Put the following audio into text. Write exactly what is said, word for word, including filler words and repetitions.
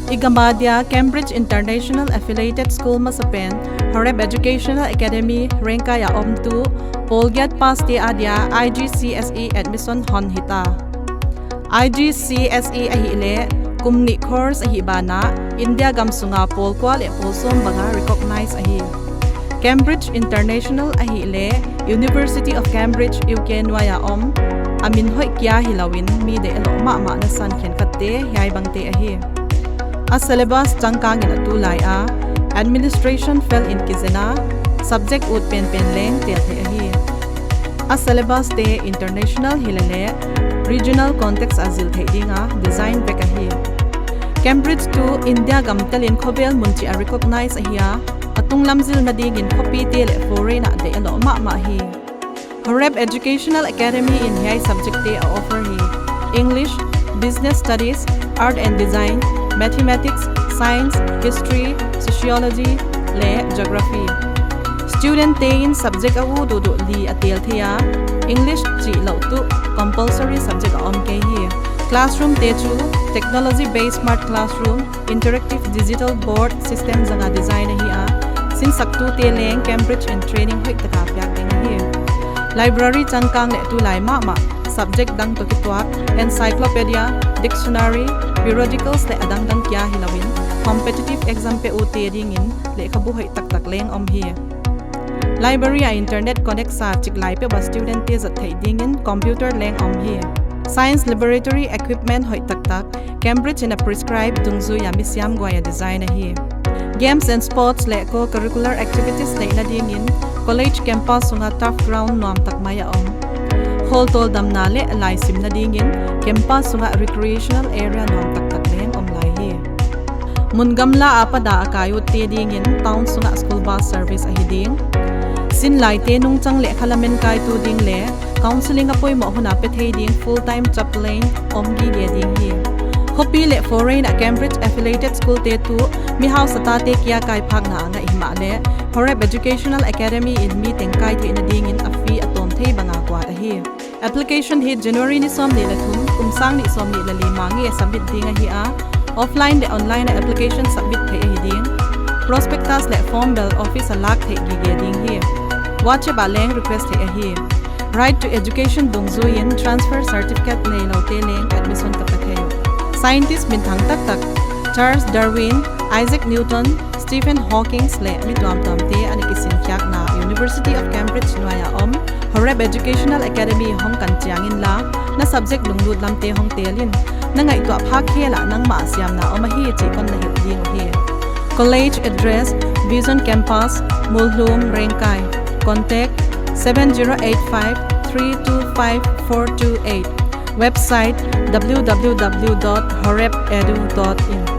I gam a dia Cambridge International Affiliated School masapen, Horeb Educational Academy Rengkai a om tuh, pawl giat pass te a dia I G C S E admission hon hita. I G C S E ahihleh, kum nih course ahi banah, India gam sunga pawl kua leh pawl sawm banga recognize ahi. Cambridge International ahihleh, University of Cambridge U K nuai a om, a min hoih kia hilouin mi deihlouh mahmah na san khenkhatte hiai bangte ahi. A syllabus changkang in a tulai a, administration fel in kizen a, subject ut penpen leng tel theih ahi. A syllabus te international hileleh, regional context a zil theih dinga design vek ahi. Cambridge tuh India gam telin khovel mun chih a recognize ahi a, a tunglam zilna dingin khopite leh foreign a deihlouh mahmah hi. Horeb Educational Academy in hiai subject te a offer hi. English, Business Studies, Art and Design, Mathematics, Science, History, Sociology, leh Geography. Student te'n subject a ut uh uh li a tel thei a, English chihlouh tuh compulsory subject a om kei hi. Classroom te chu technology based smart classroom, interactive digital board system zanga design ahi a, sinsaktute leng Cambridge in training hoihtaka piak ding ahi. Library changkang leh tulai mahmah, subject dang toh kituak, encyclopedia, dictionary, periodicals leh adangdang kia hilouin, competitive exam pe ute dingin lehkhabu hoih taktak leng om hi. Library a internet connect sa chiklai peuh a student te zat theih dingin computer leng om hi. Science laboratory equipment hoih taktak, Cambridge in a prescribe dungzui a misiam guai a design ahi. Games and sports leh co-curricular activities neihna dingin college campus sunga turf ground nuamtak mai a om. Kholtol damna leh laisimna dingin campus sunga recreational area nuamtaktak leng om lai hi. Mun gamla apat a kai utte dingin town sunga school bus service ahi ding. Sinlaite nungchang leh khalam enkaitu ding leh counselling a poimoh hun a pe thei ding full time chaplain om gige ding hi. Khopi leh foreign a Cambridge affiliated school te tuh mi hausa tate kia kaiphakna a ngaih himahleh, Horeb Educational Academy in mi teng kai theihna dingin a fee a tawm thei banga kuat ahi. Application hi January ni sawmnih leh thum, kum sang nih sawmnih leh li ma ngei a submit ding ahi a, offline leh online a application submit theih ahi ding. Prospectus leh form bel office a lak theih gige ding hi. WhatsApp a leng request theih ahi. Right to education dungzuiin transfer certificate neiloute leng admission ka pe thei uh. Scientist minthang taktak Charles Darwin, Isaac Newton, Stephen Hawking leh mi tuamtuamte ana kisin khiakna University of Cambridge nuai a om Horeb Educational Academy hong kan chiang inla, na subject lunglut lamte hong tel in. Na ngaihtuah phak khel ah nangmah siamna om ahi chih kon na hilh ding uhi. College address, Vision Campus, Mualhlum, Rengkai. Contact, seven zero eight five three two five four two eight. Website, W W W dot horeb edu dot in.